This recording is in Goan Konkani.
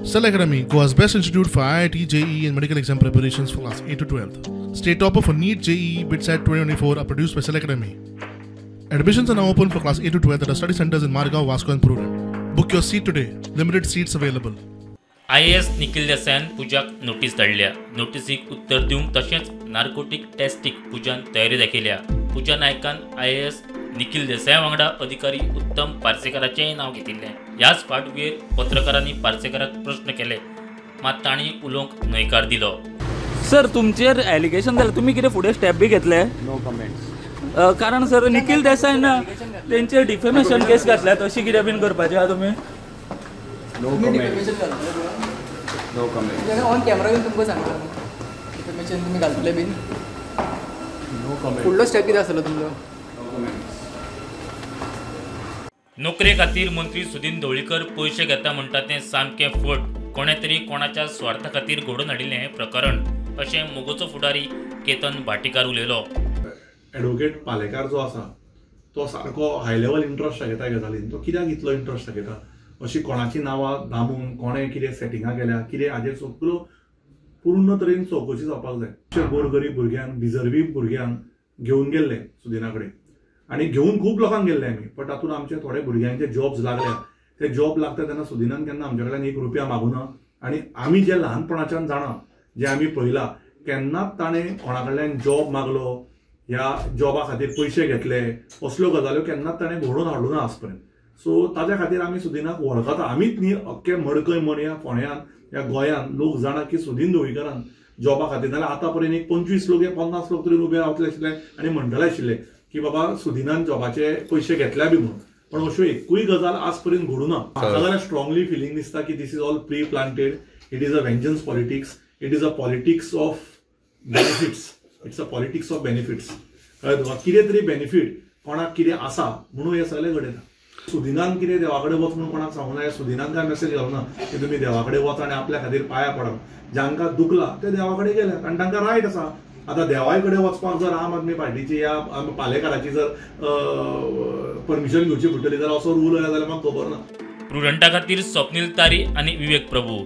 Cell Academy, Goa's best institute for IIT, JEE and medical exam preparations for class 8 to 12. State topper for NEET, JEE, BITSAT 2024 are produced by Cell Academy. Admissions are now open for class 8 to 12 at our study centers in Margao, Vasco and Prudent. Book your seat today. Limited seats available. IAS Nikhil देसायान पुजाक नोटीस धाडल्या. नोटीसीक उत्तर दिवंक तशेंच नार्कोटीक टेस्टीक पुजान तयारी दाखयल्या. पुजा नायकान IAS Nikhil देसाया वांगडा अधिकारी उत्तम पार्सेकाराचेंय नांव घेतिल्लें. ह्याच फाटभुंयेर पत्रकारांनी पार्सेकाराक प्रश्न केले, मात तांणी उलोवंक न्हयकार दिलो. सर, तुमचेर एलिगेशन जालें, तुमी कितें फुडें स्टेप बी घेतले? No comments. कारण सर निखिल देसायान तेंचेर डिफेमेशन केस घातल्या, तशी कितें बीन करपाचें आहा तुमी? No comments. No comments. On camera बीन तुमकां सांगता डिफेमेशन तुमी घालतले बीन? No comments. फुडलो स्टेप कितें आसतलो तुमचो? No comments. नोकरे खातीर मंत्री सुदिन ढवळीकर पयशे घेता म्हणटा तें सामकें फट. कोणे तरी कोणाच्या स्वार्था खातीर घडोवन हाडिल्लें हें प्रकरण अशें मगोचो फुडारी केतन भाटीकार उलयलो. एडवोकेट पालेकार जो आसा तो सारको हाय लेवल इंट्रस्ट दाखयता गजालीन. तो कित्याक इतलो इंट्रस्ट दाखयता? अशी कोणाची नांवां दामून कोणें कितें सेटिंगां केल्या कितें हाजेर सगळ्यो पूर्ण तरेन चवकशी जावपाक जाय. अशे गोरगरीब भुरग्यांक, डिजर्वींग भुरग्यांक घेवन गेल्ले सुदिना कडेन आनी घेवन खूब लोकांक गेल्ले आमी, पण तातूंत आमचे थोडे भुरग्यांचे जॉब्स लागल्या. ते जॉब लागता तेन्ना सुदिनान केन्ना आमच्या कडल्यान एक रुपया मागूना आनी आमी जे ल्हानपणाच्यान जाणा, जे आमी पळयला, केन्नाच ताणें कोणा कडल्यान जॉब मागलो ह्या जॉबा खातीर पयशे घेतले असल्यो गजाल्यो केन्नाच ताणें घडोवन हाडूना आज पर्यंत. सो ताज्या खातीर आमी सुदिनाक वळखता. आमीच न्ही, अख्खे मडकय म्हण ह्या फोंड्यान ह्या गोंयान लोक जाणा की सुदीन ढवळीकरान जॉबा खातीर, नाल्यार आतां पर्यंत एक 25 लोक या 50 लोक तरी उबे रावतले आशिल्ले आनी म्हणटले आशिल्ले की बाबा सुदिनान जॉबाचे पयशे घेतल्या बी म्हणून. पण अश्यो एकूय गजाल आज पर्यंत घडूना. म्हाका जाल्यार स्ट्रॉंगली फिलींग दिसता की this is all pre planted. It is a vengeance politics. It is a politics of benefits. It's a politics of benefits. कळ्ळें तुका? कितें तरी बेनिफीट कोणाक कितें आसा म्हणून हें सगळें घडयता. सुदिनान कितें देवा कडेन वच म्हणून कोणाक सांगूना, सुदिनान काय मेसेज घालूना की तुमी देवा कडेन वचा आनी आपल्या खातीर पांया पडा. जांकां दुखला ते देवा कडेन गेले आनी तांकां रायट आसा. आतां देवाय कडेन वचपाक जर आम आदमी पार्टीची या पालेकाराची जर परमिशन घेवची पडटली जाल्यार असो रूल आयला जाल्यार म्हाका खबर ना. प्रुडंटा खातीर स्वप्नील तारी आनी विवेक प्रभू.